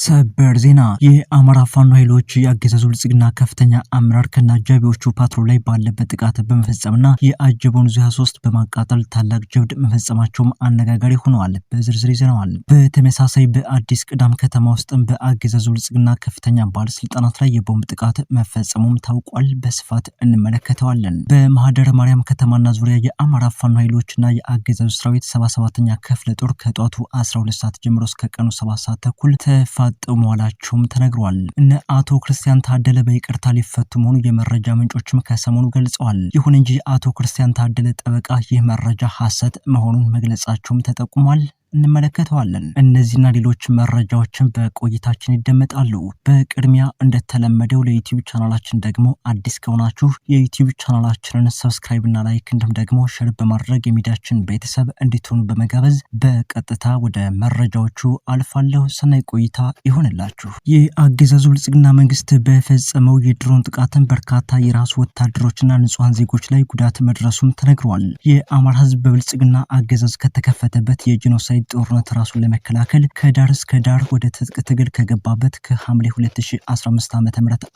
ሰበር ዜና! የአማራ ፋኖ ኃይሎች የአገዛዙ ብልጽግና ከፍተኛ አመራር ከነአጃቢዎቹ ፓትሮል ላይ ባለበት ጥቃት በመፈጸምና የአጀበውን ዙ 23 በማቃጠል ታላቅ ጀብድ መፈጸማቸውም አነጋጋሪ ሆነዋል። በዝርዝር ይዘነዋል። በተመሳሳይ በአዲስ ቅዳም ከተማ ውስጥም በአገዛዙ ብልጽግና ከፍተኛ ባለስልጣናት ላይ የቦምብ ጥቃት መፈጸሙም ታውቋል። በስፋት እንመለከተዋለን። በማህደረ ማርያም ከተማና ዙሪያ የአማራ ፋኖ ኃይሎችና የአገዛዙ ሰራዊት 77ኛ ክፍለ ጦር ከጧቱ 12 ሰዓት ጀምሮ እስከ ቀኑ 7 ሰዓት ተኩል ተፋጠው መዋላቸውም ተነግሯል። እነ አቶ ክርስቲያን ታደለ በይቅርታ ሊፈቱ መሆኑ የመረጃ ምንጮችም ከሰሞኑ ገልጸዋል። ይሁን እንጂ አቶ ክርስቲያን ታደለ ጠበቃ ይህ መረጃ ሐሰት መሆኑን መግለጻቸውም ተጠቁሟል። እንመለከተዋለን። እነዚህና ሌሎች መረጃዎችን በቆይታችን ይደመጣሉ። በቅድሚያ እንደተለመደው ለዩቲዩብ ቻናላችን ደግሞ አዲስ ከሆናችሁ የዩቲዩብ ቻናላችንን subscribe እና like እንዲሁም ደግሞ share በማድረግ የሚዲያችን ቤተሰብ እንድትሆኑ በመጋበዝ በቀጥታ ወደ መረጃዎቹ አልፋለሁ። ሰናይ ቆይታ ይሆንላችሁ። የአገዛዙ ብልጽግና መንግስት በፈጸመው የድሮን ጥቃትን በርካታ የራሱ ወታደሮችና ንጹሐን ዜጎች ላይ ጉዳት መድረሱም ተነግሯል። የአማራ ህዝብ በብልጽግና አገዛዝ ከተከፈተበት የጄኖሳይድ ጦርነት ራሱን ለመከላከል ከዳር እስከ ዳር ወደ ትጥቅ ትግል ከገባበት ከሐምሌ 2015 ዓ.ም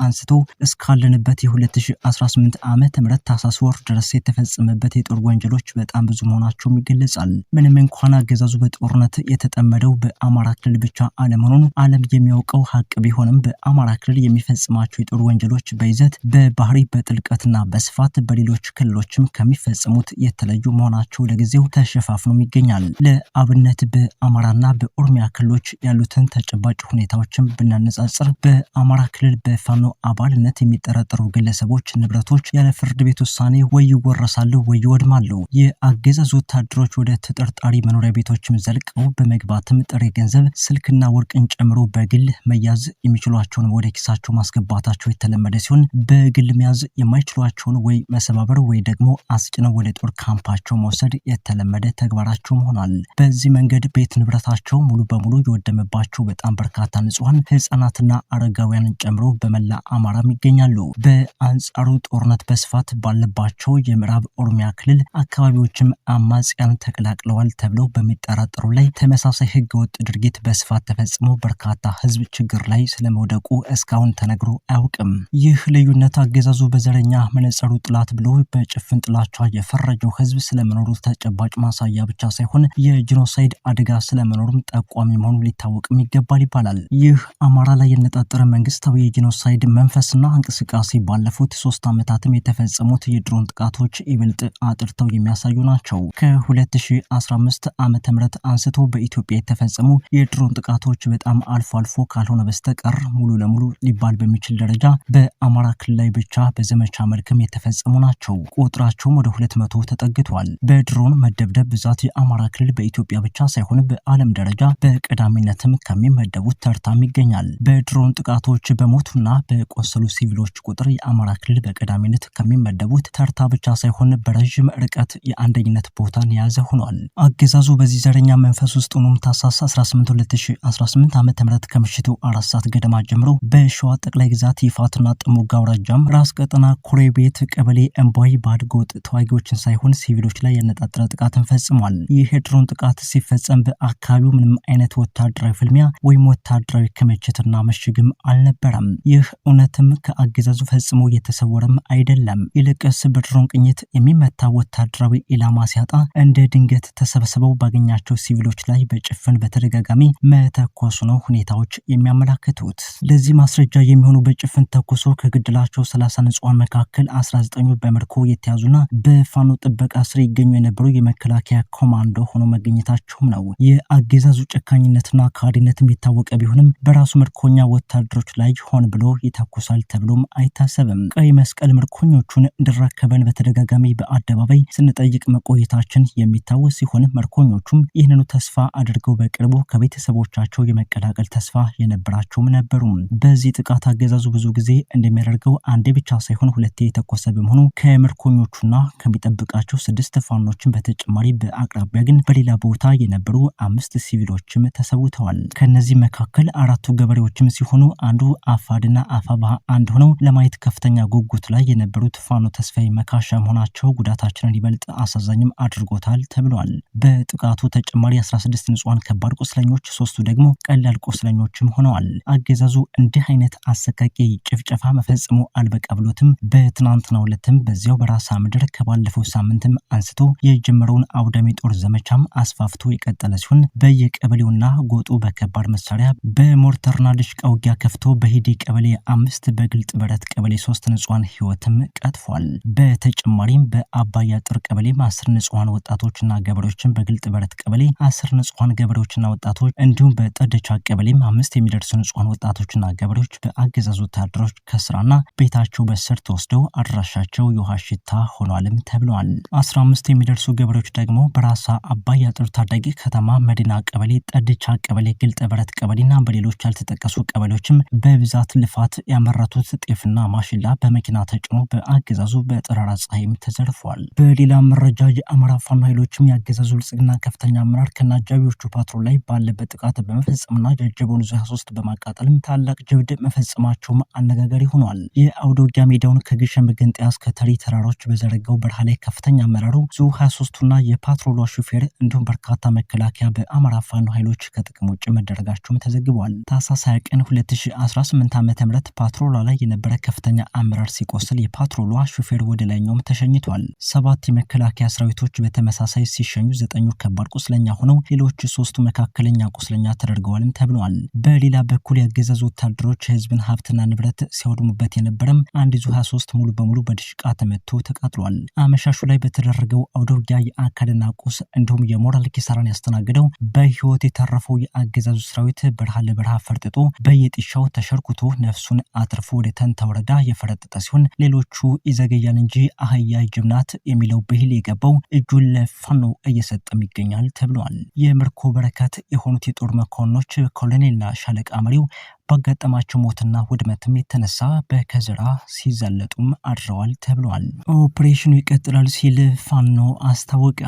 አንስቶ እስካለንበት የ2018 ዓ.ም ታህሳስ ወር ድረስ የተፈጸመበት የጦር ወንጀሎች በጣም ብዙ መሆናቸውም ይገለጻል። ምንም እንኳን አገዛዙ በጦርነት የተጠመደው በአማራ ክልል ብቻ አለመሆኑን ዓለም የሚያውቀው ሀቅ ቢሆንም በአማራ ክልል የሚፈጽማቸው የጦር ወንጀሎች በይዘት፣ በባህሪ፣ በጥልቀትና በስፋት በሌሎች ክልሎችም ከሚፈጸሙት የተለዩ መሆናቸው ለጊዜው ተሸፋፍኖም ይገኛል። ለአብነት በአማራና በኦሮሚያ ክልሎች ያሉትን ተጨባጭ ሁኔታዎችን ብናነጻጽር በአማራ ክልል በፋኖ አባልነት የሚጠረጠሩ ግለሰቦች ንብረቶች ያለ ፍርድ ቤት ውሳኔ ወይ ይወረሳሉ ወይ ይወድማሉ። የአገዛዙ ወታደሮች ወደ ተጠርጣሪ መኖሪያ ቤቶችም ዘልቀው በመግባትም ጥሬ ገንዘብ፣ ስልክና ወርቅን ጨምሮ በግል መያዝ የሚችሏቸውን ወደ ኪሳቸው ማስገባታቸው የተለመደ ሲሆን በግል መያዝ የማይችሏቸውን ወይ መሰባበር ወይ ደግሞ አስጭነው ወደ ጦር ካምፓቸው መውሰድ የተለመደ ተግባራቸው ሆኗል። በዚህ መንገድ ቤት ንብረታቸው ሙሉ በሙሉ የወደመባቸው በጣም በርካታ ንጹሐን ህጻናትና አረጋውያንን ጨምሮ በመላ አማራም ይገኛሉ። በአንጻሩ ጦርነት በስፋት ባለባቸው የምዕራብ ኦሮሚያ ክልል አካባቢዎችም አማጽያን ተቀላቅለዋል ተብለው በሚጠራጠሩ ላይ ተመሳሳይ ህገወጥ ድርጊት በስፋት ተፈጽሞ በርካታ ህዝብ ችግር ላይ ስለመውደቁ እስካሁን ተነግሮ አያውቅም። ይህ ልዩነት አገዛዙ በዘረኛ መነጸሩ ጥላት ብሎ በጭፍን ጥላቻ የፈረጀው ህዝብ ስለመኖሩ ተጨባጭ ማሳያ ብቻ ሳይሆን የጂኖሳይድ አደጋ ስለመኖሩም ጠቋሚ መሆኑ ሊታወቅም ይገባል ይባላል። ይህ አማራ ላይ ያነጣጠረ መንግስታዊ የጂኖሳይድ መንፈስና እንቅስቃሴ ባለፉት 3 ዓመታትም የተፈጸሙት የድሮን ጥቃቶች ይበልጥ አጥርተው የሚያሳዩ ናቸው። ከ2015 ዓመተ ምህረት አንስቶ በኢትዮጵያ የተፈጸሙ የድሮን ጥቃቶች በጣም አልፎ አልፎ ካልሆነ በስተቀር ሙሉ ለሙሉ ሊባል በሚችል ደረጃ በአማራ ክልል ላይ ብቻ በዘመቻ መልክም የተፈጸሙ ናቸው። ቁጥራቸውም ወደ 200 ተጠግቷል። በድሮን መደብደብ ብዛት የአማራ ክልል በኢትዮጵያ ብቻ ሳይሆን በዓለም ደረጃ በቀዳሚነትም ከሚመደቡት ተርታም ይገኛል። በድሮን ጥቃቶች በሞቱና በቆሰሉ ሲቪሎች ቁጥር የአማራ ክልል በቀዳሚነት ከሚመደቡት ተርታ ብቻ ሳይሆን በረዥም ርቀት የአንደኝነት ቦታን የያዘ ሆኗል። አገዛዙ በዚህ ዘረኛ መንፈስ ውስጥ ሆኖም ታህሳስ 18 2018 ዓ.ም ከምሽቱ 4 ሰዓት ገደማ ጀምሮ በሸዋ ጠቅላይ ግዛት ይፋትና ጥሙጋ አውራጃም ራስ ቀጠና ኩሬቤት ቀበሌ እምቧይ ባድጎጥ ተዋጊዎችን ሳይሆን ሲቪሎች ላይ ያነጣጠረ ጥቃትን ፈጽሟል። ይህ የድሮን ጥቃት ሲፈጸም በአካባቢው ምንም አይነት ወታደራዊ ፍልሚያ ወይም ወታደራዊ ክምችትና ምሽግም አልነበረም። ይህ እውነትም ከአገዛዙ ፈጽሞ የተሰወረም አይደለም። ይልቅስ በድሮን ቅኝት የሚመታ ወታደራዊ ኢላማ ሲያጣ እንደ ድንገት ተሰብስበው ባገኛቸው ሲቪሎች ላይ በጭፍን በተደጋጋሚ መተኮሱ ነው ሁኔታዎች የሚያመላክቱት። ለዚህ ማስረጃ የሚሆኑ በጭፍን ተኩሶ ከግድላቸው 30 ንጹሐን መካከል 19ኙ በምርኮ የተያዙና በፋኖ ጥበቃ ስር ይገኙ የነበሩ የመከላከያ ኮማንዶ ሆኖ መገኘታቸውም ነው። የአገዛዙ ጨካኝነትና ከሃዲነትም የታወቀ ቢሆንም በራሱ ምርኮኛ ወታደሮች ላይ ሆን ብሎ ይተኩሳል ተብሎም አይታሰብም። ቀይ መስቀል ምርኮኞቹን እንዲረከበን በተደጋጋሚ በአደባባይ ስንጠይቅ መቆየታችን የሚታወስ ሲሆን ምርኮኞቹም ይህንኑ ተስፋ አድርገው በቅርቡ ከቤተሰቦቻቸው የመቀላቀል ተስፋ የነበራቸውም ነበሩ። በዚህ ጥቃት አገዛዙ ብዙ ጊዜ እንደሚያደርገው አንዴ ብቻ ሳይሆን ሁለቴ የተኮሰ በመሆኑ ከምርኮኞቹና ከሚጠብቃቸው 6 ፋኖችን በተጨማሪ በአቅራቢያ ግን በሌላ ቦታ የነበሩ 5 ሲቪሎችም ተሰውተዋል። ከነዚህ መካከል 4ቱ ገበሬዎችም ሲሆኑ አንዱ አፋድና አፋብኃ አንድ ሆነው ለማየት ከፍተኛ ጉጉት ላይ የነበሩት ፋኖ ተስፋዬ መካሻ መሆናቸው ጉዳታችንን ይበልጥ አሳዛኝም አድርጎታል ተብሏል። በጥቃቱ ተጨማሪ 16 ንጹሃን ከባድ ቁስለኞች፣ 3ቱ ደግሞ ቀላል ቁስለኞችም ሆነዋል። አገዛዙ እንዲህ አይነት አሰቃቂ ጭፍጨፋ መፈጸሙ አልበቃ ብሎትም በትናንትናው ዕለትም በዚያው በራሳ ምድር ከባለፈው ሳምንትም አንስቶ የጀመረውን አውዳሚ ጦር ዘመቻም አስፋፍቶ የቀጠለ ሲሆን በየቀበሌውና ጎጡ በከባድ መሳሪያ በሞርተርና ድሽቃ ውጊያ ከፍቶ በሂዲ ቀበሌ 5 በግልጥ በረት ቀበሌ 3 ንጹሃን ህይወትም ቀጥፏል። በተጨማሪም በአባያ ጥር ቀበሌ 10 ንጹሃን ወጣቶችና ገበሬዎችን በግልጥ በረት ቀበሌ 10 ንጹሃን ገበሬዎችና ወጣቶች እንዲሁም በጠደቻ ቀበሌም 5 የሚደርሱ ንጹሃን ወጣቶችና ገበሬዎች በአገዛዙ ወታደሮች ከስራና ቤታቸው በስር ተወስደው አድራሻቸው የውሃ ሽታ ሆኗልም ተብሏል። 15 የሚደርሱ ገበሬዎች ደግሞ በራሳ አባያ ጥር ታዳጊ ከተማ መዲና ቀበሌ፣ ጠድቻ ቀበሌ፣ ግልጥ በረት ቀበሌና በሌሎች ያልተጠቀሱ ቀበሌዎችም በብዛት ልፋት ያመረቱት ጤፍና ማሽላ በመኪና ተጭኖ በአገዛዙ በጠራራ ፀሐይም ተዘርፏል። በሌላ መረጃ የአማራ ፋኖ ኃይሎችም ያገዛዙ ብልጽግና ከፍተኛ አመራር ከነአጃቢዎቹ ፓትሮል ላይ ባለበት ጥቃት በመፈጸምና ያጀበውን ዙ 23 በማቃጠልም ታላቅ ጀብድ መፈጸማቸውም አነጋጋሪ ሆኗል። የአውደ ውጊያ ሜዳውን ከግሸን መገንጠያ እስከ ተሪ ተራሮች በዘረጋው በረሃ ላይ ከፍተኛ አመራሩ ዙ 23ቱና የፓትሮሏ ሹፌር እንዲሁም በርካታ መከላከያ በአማራ ፋኖ ኃይሎች ከጥቅም ውጭ መደረጋቸውም ተዘግቧል። ታህሳስ 20 ቀን 2018 ዓ.ም ፓትሮሏ ላይ የነበረ ከፍተኛ አመራር ሲቆስል የፓትሮሏ ሹፌር ወደ ላይኛውም ተሸኝቷል። 7 የመከላከያ ሰራዊቶች በተመሳሳይ ሲሸኙ 9ኙ ከባድ ቁስለኛ ሆነው ሌሎች 3ቱ መካከለኛ ቁስለኛ ተደርገዋልም ተብሏል። በሌላ በኩል ያገዛዙ ወታደሮች የህዝብን ሀብትና ንብረት ሲያወድሙበት የነበረም አንድ ዙ 23 ሙሉ በሙሉ በድሽቃ ተመቶ ተቃጥሏል። አመሻሹ ላይ በተደረገው አውደ ውጊያ የአካልና ቁስ እንዲሁም የሞራል ኪሳራን ያስተናገደው በህይወት የተረፈው የአገዛዙ ሰራዊት በረሃ ለበረሃ ፈርጥጦ በየጢሻው ተሸርኩቶ ነፍሱን አትርፎ ወደ ተንታ ወረዳ የፈረጠጠ ሲሆን ሌሎቹ ይዘገያል እንጂ አህያ ጅብ ናት የሚለው ብሂል የገባው እጁን ለፋኖ እየሰጠም ይገኛል ተብሏል። የምርኮ በረከት የሆኑት የጦር መኮንኖች ኮሎኔልና ሻለቃ መሪው ባጋጠማቸው ሞትና ውድመትም የተነሳ በከዘራ ሲዛለጡም አድረዋል ተብሏል። ኦፕሬሽኑ ይቀጥላል ሲል ፋኖ አስታወቀ።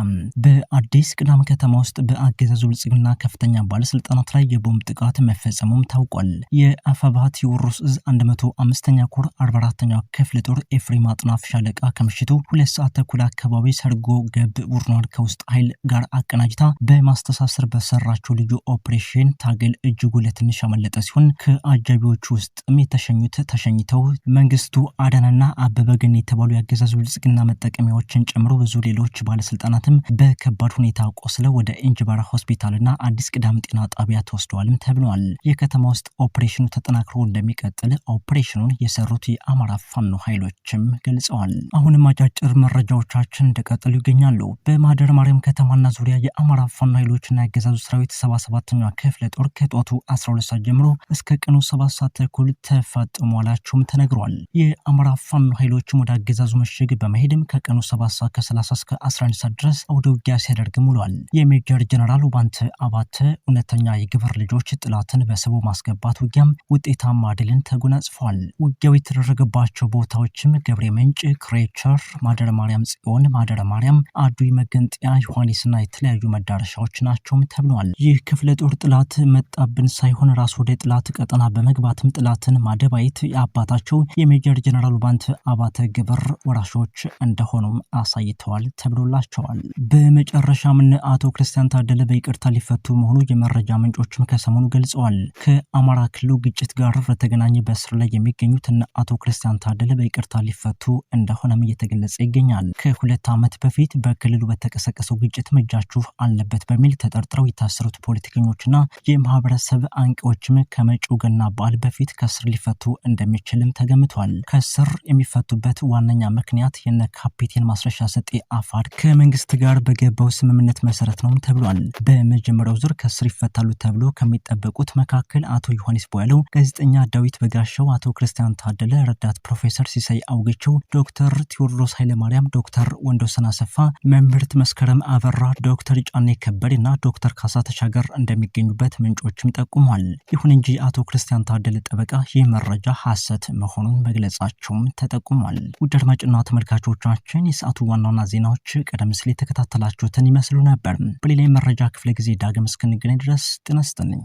በአዲስ ቅዳም ከተማ ውስጥ በአገዛዙ ብልጽግና ከፍተኛ ባለስልጣናት ላይ የቦምብ ጥቃት መፈጸሙም ታውቋል። የአፋብኃ ቴዎድሮስ እዝ 105ኛ ኮር 44ኛ ክፍለ ጦር ኤፍሬም አጥናፍ ሻለቃ ከምሽቱ 2:30 አካባቢ ሰርጎ ገብ ቡድኗን ከውስጥ ኃይል ጋር አቀናጅታ በማስተሳሰር በሰራቸው ልዩ ኦፕሬሽን ታገል እጅጉ ለትንሽ ያመለጠ ሲሆን ከአጃቢዎቹ ውስጥም የተሸኙት ተሸኝተው መንግስቱ አዳነና አበበ ገኔ የተባሉ ያገዛዙ ብልጽግና መጠቀሚያዎችን ጨምሮ ብዙ ሌሎች ባለስልጣናትም በከባድ ሁኔታ ቆስለው ወደ እንጅባራ ሆስፒታልና አዲስ ቅዳም ጤና ጣቢያ ተወስደዋልም ተብሏል። የከተማ ውስጥ ኦፕሬሽኑ ተጠናክሮ እንደሚቀጥል ኦፕሬሽኑን የሰሩት የአማራ ፋኖ ኃይሎችም ገልጸዋል። አሁንም አጫጭር መረጃዎቻችን እንደቀጠሉ ይገኛሉ። በማህደር ማርያም ከተማና ዙሪያ የአማራ ፋኖ ኃይሎችና ያገዛዙ ሰራዊት 77ኛ ክፍለ ጦር ከጧቱ 12 ሰዓት ጀምሮ እስከ ቀኑ 7:30 ተፋጥሟላቸውም ተነግሯል። የአማራ ፋኖ ኃይሎችም ወደ አገዛዙ ምሽግ በመሄድም ከቀኑ 7:30 እስከ 11 ሰዓት ድረስ አውደ ውጊያ ሲያደርግም ውሏል። የሜጀር ጀነራል ውባንተ አባተ እውነተኛ የግብር ልጆች ጥላትን በስቦ ማስገባት ውጊያም ውጤታማ ድልን ተጎናጽፏል። ውጊያው የተደረገባቸው ቦታዎችም ገብሬ ምንጭ፣ ክሬቸር፣ ማደረ ማርያም ጽዮን፣ ማደረ ማርያም፣ አዱይ መገንጠያ፣ ዮሐንስና የተለያዩ መዳረሻዎች ናቸውም ተብሏል። ይህ ክፍለ ጦር ጥላት መጣብን ሳይሆን ራስ ወደ ጥላት ቀጠና በመግባትም ጥላትን ማደባየት የአባታቸው የሜጀር ጀነራል ውባንተ አባተ ግብር ወራሾች እንደሆኑም አሳይተዋል ተብሎላቸዋል። በመጨረሻም አቶ ክርስቲያን ታደለ በይቅርታ ሊፈቱ መሆኑ የመረጃ ምንጮችም ከሰሞኑ ገልጸዋል። ከአማራ ክልሉ ግጭት ጋር በተገናኘ በእስር ላይ የሚገኙት አቶ ክርስቲያን ታደለ በይቅርታ ሊፈቱ እንደሆነም እየተገለጸ ይገኛል። ከ2 ዓመት በፊት በክልሉ በተቀሰቀሰው ግጭት እጃችሁ አለበት በሚል ተጠርጥረው የታሰሩት ፖለቲከኞችና የማህበረሰብ አንቂዎችም ከመጪው ገና በዓል በፊት ከእስር ሊፈቱ እንደሚችልም ተገምቷል። ከእስር የሚፈቱበት ዋነኛ ምክንያት የነ ካፒቴን ማስረሻ ሰጤ አፋድ ከመንግስት ጋር በገባው ስምምነት መሰረት ነው ተብሏል። በመጀመሪያው ዙር ከእስር ይፈታሉ ተብሎ ከሚጠበቁት መካከል አቶ ዮሐንስ ቦያለው፣ ጋዜጠኛ ዳዊት በጋሻው፣ አቶ ክርስቲያን ታደለ፣ ረዳት ፕሮፌሰር ሲሳይ አውግቸው፣ ዶክተር ቴዎድሮስ ኃይለማርያም፣ ዶክተር ወንዶሰን አሰፋ፣ መምህርት መስከረም አበራ፣ ዶክተር ጫኔ ከበደ እና ዶክተር ካሳ ተሻገር እንደሚገኙበት ምንጮችም ጠቁሟል። ይሁን እንጂ አቶ ክርስቲያን ታደለ ጠበቃ ይህ መረጃ ሐሰት መሆኑን መግለጻቸውም ተጠቁሟል። ውድ አድማጭና ተመልካቾቻችን የሰዓቱ ዋና ዋና ዜናዎች ቀደም ሲል የተከታተላችሁትን ይመስሉ ነበር። በሌላ የመረጃ ክፍለ ጊዜ ዳግም እስክንገናኝ ድረስ ጤና ይስጥልኝ።